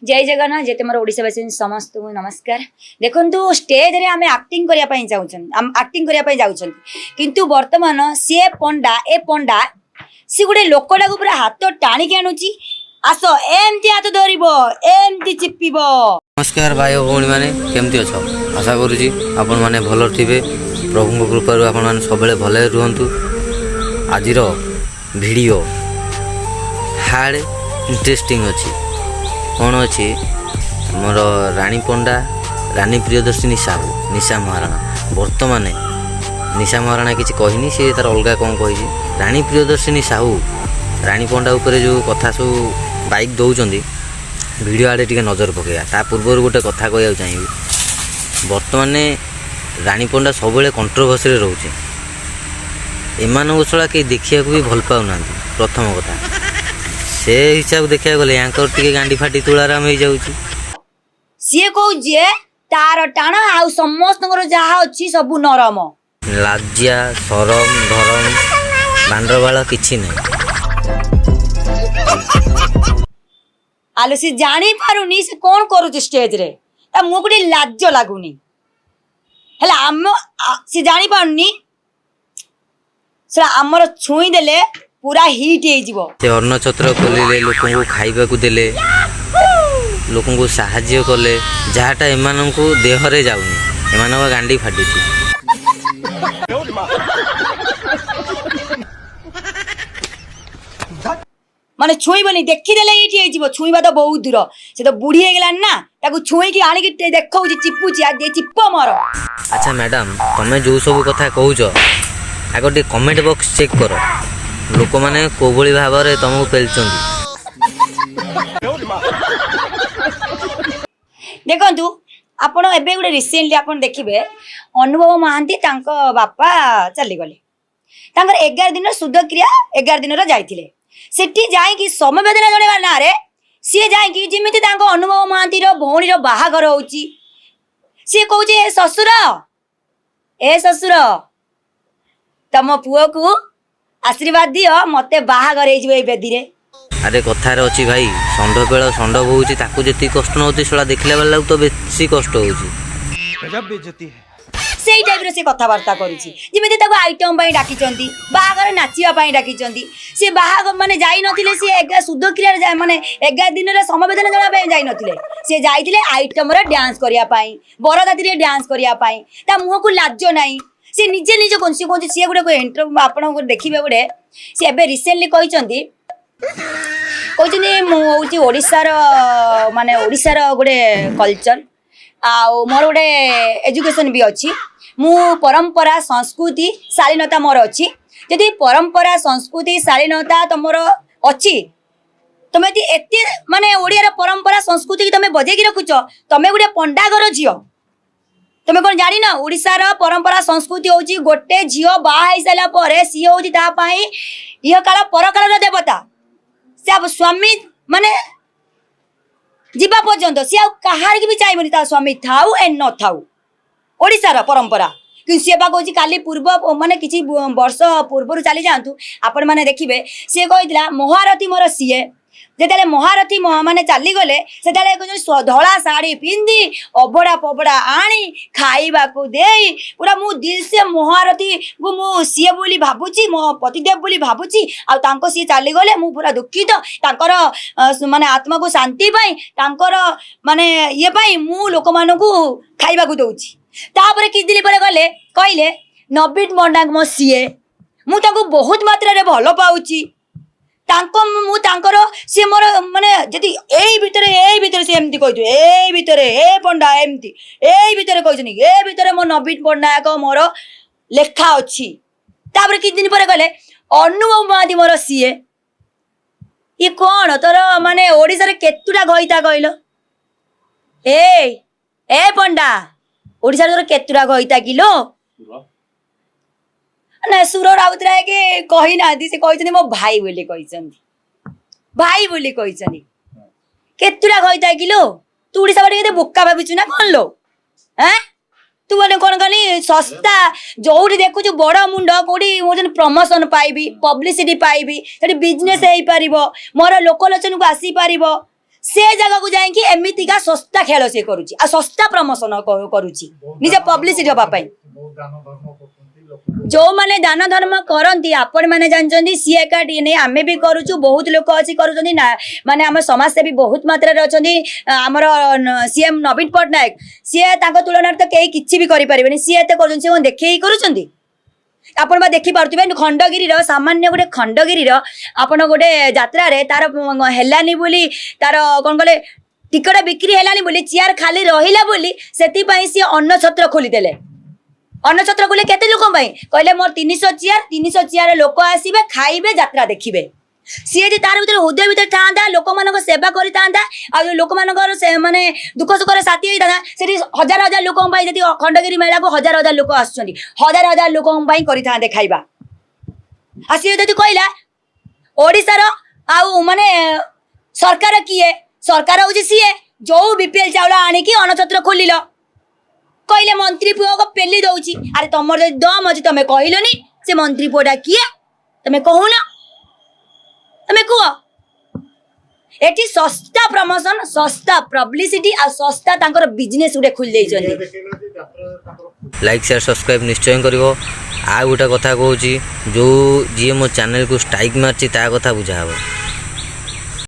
ଜୟ ଜଗନ୍ନାଥ। ଯେତେ ମୋର ଓଡ଼ିଶାବାସୀ ସମସ୍ତଙ୍କୁ ନମସ୍କାର। ଦେଖନ୍ତୁ, ଷ୍ଟେଜରେ ଆମେ ଆକ୍ଟିଂ କରିବା ପାଇଁ ଚାହୁଁଛନ୍ତି, ଆକ୍ଟିଂ କରିବା ପାଇଁ ଯାଉଛନ୍ତି, କିନ୍ତୁ ବର୍ତ୍ତମାନ ସିଏ ପଣ୍ଡା, ଏ ପଣ୍ଡା ସିଏ ଗୋଟେ ଲୋକଟାକୁ ପୁରା ହାତ ଟାଣିକି ଆଣୁଛି। ଆସ, ଏମିତି ହାତ ଧରିବ, ଏମିତି ଚିପିବ। ନମସ୍କାର ଭାଇ ଓ ଭଉଣୀମାନେ, କେମିତି ଅଛ? ଆଶା କରୁଛି ଆପଣମାନେ ଭଲରେ ଥିବେ। ପ୍ରଭୁଙ୍କ କୃପାରୁ ଆପଣମାନେ ସବୁବେଳେ ଭଲରେ ରୁହନ୍ତୁ। ଆଜିର ଭିଡ଼ିଓ ହାର୍ଡ଼ ଇଣ୍ଟରେଷ୍ଟିଂ ଅଛି। କ'ଣ ଅଛି? ଆମର ରାଣୀ ପଣ୍ଡା, ରାନୀ ପ୍ରିୟଦର୍ଶିନୀ ସାହୁ, ନିଶା ମହାରଣା। ବର୍ତ୍ତମାନ ନିଶା ମହାରଣା କିଛି କହିନି, ସିଏ ତାର ଅଲଗା କ'ଣ କହିଛି। ରାଣୀ ପ୍ରିୟଦର୍ଶିନୀ ସାହୁ ରାଣୀ ପଣ୍ଡା ଉପରେ ଯେଉଁ କଥା ସବୁ ବାଇକ୍ ଦେଉଛନ୍ତି, ଭିଡ଼ିଓ ଆଡ଼େ ଟିକେ ନଜର ପକାଇବା। ତା ପୂର୍ବରୁ ଗୋଟେ କଥା କହିବାକୁ ଚାହିଁବି। ବର୍ତ୍ତମାନ ରାଣୀ ପଣ୍ଡା ସବୁବେଳେ କଣ୍ଟ୍ରୋଭର୍ସିରେ ରହୁଛି। ଏମାନଙ୍କ ଛଡ଼ା କେହି ଦେଖିବାକୁ ବି ଭଲ ପାଉନାହାନ୍ତି। ପ୍ରଥମ କଥା, ସେ ହିସାବ ଦେଖିବାକୁ ଗଲେ ୟାଙ୍କର ଟିକେ ଗାଣ୍ଡି ଫାଟି ତୁଳାରାମ ହେଇଯାଉଛି। ସିଏ କହୁଛି ଯେ ତାର ଟାଣ ଆଉ ସମସ୍ତଙ୍କର ଯାହା ଅଛି ସବୁ ନରମ। ଲାଜ୍ଜା, ସରମ, ଧରମ, ବାଣ୍ଡରବାଳ କିଛି ନାହିଁ। ଆଲୋ, ସେ ଜାଣିପାରୁନି ସେ କ'ଣ କରୁଛି ଷ୍ଟେଜରେ। ତା ମୁହଁକୁ ଟିକେ ଲାଜ ଲାଗୁନି। ହେଲେ ଆମ ସେ ଜାଣିପାରୁନି, ସେଟା ଆମର ଛୁଇଁ ଦେଲେ ପୁରା ହିଟ୍ ହେଇଯିବ। ସେ ଅନ୍ନଛତ୍ର ଖୋଲିଲେ, ଲୋକଙ୍କୁ ଖାଇବାକୁ ଦେଲେ, ଲୋକଙ୍କୁ ସାହାଯ୍ୟ କଲେ, ଯାହାଟା ଏମାନଙ୍କୁ ଦେହରେ ଯାଉନି। ଏମାନଙ୍କ ଗାଣ୍ଡି ଫାଟୁଛି। ମାନେ ଛୁଇଁବନି, ଦେଖିଦେଲେ ଏଇଠି ହେଇଯିବ। ଛୁଇଁବା ତ ବହୁତ ଦୂର, ସେ ତ ବୁଢୀ ହେଇଗଲାଣି ନା। ତାକୁ ଛୁଇଁକି ଆଣିକି ଦେଖଉଛି, ଚିପୁଛି, ଆଉ ଚିପ ମୋର। ଆଚ୍ଛା ମ୍ୟାଡ଼ାମ୍, ତମେ ଯେଉଁ ସବୁ କଥା କହୁଛ, ଆଗ ଟିକେ କମେଣ୍ଟ ବକ୍ସ ଚେକ୍ କର, ଲୋକମାନେ କୋଉଭଳି ଭାବରେ ତମକୁ ପେଲୁଛନ୍ତି। ଦେଖନ୍ତୁ ଆପଣ, ଏବେ ଗୋଟେ ରିସେଣ୍ଟଲି ଆପଣ ଦେଖିବେ, ଅନୁଭବ ମହାନ୍ତି ତାଙ୍କ ବାପା ଚାଲିଗଲେ। ତାଙ୍କର 11 ଦିନର ଶୁଦ୍ଧକ୍ରିୟା, 11 ଦିନର ଯାଇଥିଲେ। ସେଠି ଯାଇକି ସମବେଦନା ଜଣେଇବା ନାଁରେ ସିଏ ଯାଇକି ଯେମିତି ତାଙ୍କ ଅନୁଭବ ମହାନ୍ତିର ଭଉଣୀର ବାହାଘର ହଉଛି, ସିଏ କହୁଛି, "ଏ ଶ୍ୱଶୁର, ଏ ଶ୍ୱଶୁର, ତମ ପୁଅକୁ ଆଶୀର୍ବାଦ ଦିଅ, ମତେ ବାହାଘର ହେଇଯିବ ଏଇ ବେଦୀରେ।" ଆରେ, କଥାରେ ଅଛି ଭାଇ, ଷଣ୍ଢ ପେଳ ଷଣ୍ଢ ବୋହୁଛି, ତାକୁ ଯେତିକି କଷ୍ଟ ନ ହେଉଛି, ଶଳା ଦେଖିଲା ବେଳକୁ ତ ବେଶୀ କଷ୍ଟ ହେଉଛି। गजब बेइज्जती है। ସେଇ ଟାଇପ୍ର ସେ କଥାବାର୍ତ୍ତା କରୁଛି, ଯେମିତି ତାକୁ ଆଇଟମ୍ ପାଇଁ ଡାକିଛନ୍ତି, ବାହାଘର ନାଚିବା ପାଇଁ ଡାକିଛନ୍ତି। ସେ ବାହାଘର ମାନେ ଯାଇନଥିଲେ। ସିଏ ଶୁଦ୍ଧକ୍ରିୟାରେ ମାନେ 11 ଦିନରେ ସମବେଦନା ଜଣାଇବା ପାଇଁ ଯାଇନଥିଲେ। ସେ ଯାଇଥିଲେ ଆଇଟମ୍ରେ ଡ୍ୟାନ୍ସ କରିବା ପାଇଁ, ବରଯାତ୍ରୀରେ ଡ୍ୟାନ୍ସ କରିବା ପାଇଁ। ତା ମୁହଁକୁ ଲାଜ ନାହିଁ। ସେ ନିଜେ ନିଜେ କହୁଛି, ସିଏ କହୁଛି, ସିଏ ଗୋଟେ ଇଣ୍ଟରଭ୍ୟୁ ଆପଣଙ୍କୁ ଦେଖିବେ ଗୋଟେ, ସେ ଏବେ ରିସେଣ୍ଟଲି କହିଛନ୍ତି, ମୁଁ ହେଉଛି ଓଡ଼ିଶାର, ମାନେ ଓଡ଼ିଶାର ଗୋଟେ କଲଚର ଆଉ ମୋର ଗୋଟେ ଏଜୁକେସନ୍ ବି ଅଛି। ମୁଁ ପରମ୍ପରା, ସଂସ୍କୃତି, ଶାଳୀନତା ମୋର ଅଛି। ଯଦି ପରମ୍ପରା, ସଂସ୍କୃତି, ଶାଳୀନତା ତମର ଅଛି, ତମେ ଯଦି ଏତେ ମାନେ ଓଡ଼ିଆର ପରମ୍ପରା ସଂସ୍କୃତିକି ତମେ ବଜେଇକି ରଖୁଛ, ତମେ ଗୋଟେ ପଣ୍ଡା ଘର ଝିଅ, ତମେ କ'ଣ ଜାଣିନ ଓଡ଼ିଶାର ପରମ୍ପରା ସଂସ୍କୃତି ହେଉଛି ଗୋଟେ ଝିଅ ବାହା ହେଇସାରିଲା ପରେ ସିଏ ହେଉଛି ତା ପାଇଁ ଇହକାଳ ପରକାଳର ଦେବତା। ସେ ଆଉ ସ୍ୱାମୀ ମାନେ ଯିବା ପର୍ଯ୍ୟନ୍ତ ସିଏ ଆଉ କାହାରିକି ବି ଚାହିଁବନି, ତା ସ୍ୱାମୀ ଥାଉ ଏ ନଥାଉ। ଓଡ଼ିଶାର ପରମ୍ପରା। କିନ୍ତୁ ସିଏ ବା କହୁଛି, କାଲି ପୂର୍ବ ମାନେ କିଛି ବର୍ଷ ପୂର୍ବରୁ ଚାଲି ଯାଆନ୍ତୁ, ଆପଣମାନେ ଦେଖିବେ, ସିଏ କହିଥିଲା ମହାରଥୀ ମୋର ସିଏ। ଯେତେବେଳେ ମହାରଥୀ ମାନେ ଚାଲିଗଲେ, ସେତେବେଳେ କହୁଛନ୍ତି ଧଳା ଶାଢ଼ୀ ପିନ୍ଧି, ଅବଢ଼ା ପବଡ଼ା ଆଣି ଖାଇବାକୁ ଦେଇ, ପୁରା ମୁଁ ଦିଲ୍ ସେ ମହାରଥୀକୁ ମୁଁ ସିଏ ବୋଲି ଭାବୁଛି, ମୋ ପତିଦେବ ବୋଲି ଭାବୁଛି, ଆଉ ତାଙ୍କ ସିଏ ଚାଲିଗଲେ ମୁଁ ପୁରା ଦୁଃଖିତ। ତାଙ୍କର ମାନେ ଆତ୍ମାକୁ ଶାନ୍ତି ପାଇଁ, ତାଙ୍କର ମାନେ ଇଏ ପାଇଁ ମୁଁ ଲୋକମାନଙ୍କୁ ଖାଇବାକୁ ଦଉଛି। ତାପରେ କିଛି ଦିନ ପରେ ଗଲେ, କହିଲେ ନବୀନ ପଟ୍ଟନାୟକ ମୋ ସିଏ, ମୁଁ ତାଙ୍କୁ ବହୁତ ମାତ୍ରାରେ ଭଲ ପାଉଛି, ତାଙ୍କ ମୁଁ ତାଙ୍କର ସିଏ ମୋର। ମାନେ ଯଦି ଏଇ ଭିତରେ ସେ ଏମିତି କହିଥିବେ, ଏଇ ଭିତରେ ଏ ପଣ୍ଡା ଏମିତି ଏଇ ଭିତରେ କହିଛନ୍ତି, ଏ ଭିତରେ ମୋ ନବୀନ ପଟ୍ଟନାୟକ ମୋର ଲେଖା ଅଛି। ତାପରେ କିଛି ଦିନ ପରେ କହିଲେ ଅନୁଭବ ମହାନ୍ତି ମୋର ସିଏ। ଇଏ କ'ଣ ତୋର? ମାନେ ଓଡ଼ିଶାରେ କେତୁଟା ଘଇତା କହିଲ? ଏ ଏ ପଣ୍ଡା, ଓଡ଼ିଶାରେ ତୋର କେତୁଟା ଘଇତା କିଲୋ? ନା, ସୁର ରାଉତରାୟ କି କହିନାହାନ୍ତି। ସେ କହିଛନ୍ତି ମୋ ଭାଇ ବୋଲି କହିଛନ୍ତି, ଭାଇ ବୋଲି କହିଛନ୍ତି। କେତୁଟା ଘଇତା କିଲୋ? ତୁ ଓଡ଼ିଶା ବାଟେ କେତେ ବୋକା ଭାବିଛୁ ନା କ'ଣ ଲୋ? ଆଁ, ତୁ ମାନେ କ'ଣ କହନି, ଶସ୍ତା ଯୋଉଠି ଦେଖୁଛୁ ବଡ଼ ମୁଣ୍ଡ, କୋଉଠି ମୁଁ ଯେମିତି ପ୍ରମୋସନ ପାଇବି, ପବ୍ଲିସିଟି ପାଇବି, ସେଠି ବିଜନେସ୍ ହେଇପାରିବ ମୋର, ଲୋକଲୋଚନକୁ ଆସିପାରିବ। ସେ ଜାଗାକୁ ଯାଇକି ଏମିତିକା ଶସ୍ତା ଖେଳ ସିଏ କରୁଛି ଆଉ ଶସ୍ତା ପ୍ରମୋସନ କରୁଛି ନିଜ ପବ୍ଲିସିଟି ହବା ପାଇଁ। ବହୁତ ଦାନ ଧର୍ମ କରୁଛନ୍ତି ଲୋକ। ଯୋଉମାନେ ଦାନ ଧର୍ମ କରନ୍ତି, ଆପଣମାନେ ଜାଣିଛନ୍ତି, ସିଏ ଏକା ନେଇ ଆମେ ବି କରୁଛୁ, ବହୁତ ଲୋକ ଅଛି କରୁଛନ୍ତି ନା। ମାନେ ଆମ ସମାଜସେବୀ ବହୁତ ମାତ୍ରାରେ ଅଛନ୍ତି। ଆମର ସିଏମ୍ ନବୀନ ପଟ୍ଟନାୟକ, ସିଏ ତାଙ୍କ ତୁଳନାରେ ତ କେହି କିଛି ବି କରିପାରିବେନି। ସିଏ ଏତେ କରୁଛନ୍ତି, ସିଏ କଣ ଦେଖେଇକି କରୁଛନ୍ତି? ଆପଣ ବା ଦେଖିପାରୁଥିବେ, ଖଣ୍ଡଗିରିର ସାମାନ୍ୟ ଗୋଟେ ଖଣ୍ଡଗିରିର ଆପଣ ଗୋଟେ ଯାତ୍ରାରେ ତାର ହେଲାନି ବୋଲି, ତାର କଣ କଲେ, ଟିକଟ ବିକ୍ରି ହେଲାନି ବୋଲି, ଚେୟାର ଖାଲି ରହିଲା ବୋଲି, ସେଥିପାଇଁ ସିଏ ଅନ୍ନଛତ୍ର ଖୋଲିଦେଲେ। ଅନ୍ନଛତ୍ର ଖୋଲି କେତେ ଲୋକଙ୍କ ପାଇଁ କହିଲେ, ମୋର 300 ଚେୟାର, 300 ଚେୟାର ଲୋକ ଆସିବେ, ଖାଇବେ, ଯାତ୍ରା ଦେଖିବେ। ସିଏ ଯଦି ତାର ଭିତରେ ହୃଦୟ ଭିତରେ ଥାନ୍ତା, ଲୋକମାନଙ୍କ ସେବା କରିଥାନ୍ତା ଆଉ ଯୋଉ ଲୋକମାନଙ୍କର ସେ ମାନେ ଦୁଃଖ ସୁଖରେ ସାଥୀ ହେଇଥାନ୍ତା, ସେଠି ହଜାର ହଜାର ଲୋକଙ୍କ ପାଇଁ, ଯଦି ଖଣ୍ଡଗିରି ମେଳାକୁ ହଜାର ହଜାର ଲୋକ ଆସୁଛନ୍ତି, ହଜାର ହଜାର ଲୋକଙ୍କ ପାଇଁ କରିଥାନ୍ତେ ଖାଇବା। ଆଉ ସିଏ ଯଦି କହିଲା ଓଡ଼ିଶାର ଆଉ ମାନେ ସରକାର କିଏ? ସରକାର ହଉଛି ସିଏ ଯୋଉ ବିପିଏଲ ଚାଉଳ ଆଣିକି ଅନ୍ନଛତ୍ର ଖୋଲିଲ। କହିଲେ ମନ୍ତ୍ରୀ ପୁଅକୁ ପେଲି ଦଉଛି। ଆରେ, ତମର ଯଦି ଦମ ଅଛି, ତମେ କହିଲନି ସେ ମନ୍ତ୍ରୀ ପୁଅଟା କିଏ? ତମେ କହୁନ, ତମେ କୁହ। ଏଠି ଶସ୍ତା ପ୍ରମୋସନ, ଶସ୍ତା ପବ୍ଲିସିଟି ଆଉ ଶସ୍ତା ତାଙ୍କର ବିଜନେସ ଗୋଟେ ଖୋଲି ଦେଇଛନ୍ତି। ଦେଖେଇଲା ଯେ ଯାତ୍ରା ତାଙ୍କର ଲାଇକ୍, ସେୟାର, ସବସ୍କ୍ରାଇବ୍ ନିଶ୍ଚୟ କରିବ। ଆଉ ଗୋଟେ କଥା କହୁଛି, ଯେଉଁ ଯିଏ ମୋ ଚ୍ୟାନେଲକୁ ଷ୍ଟ୍ରାଇକ୍ ମାରିଛି, ତା କଥା ବୁଝା ହେବ।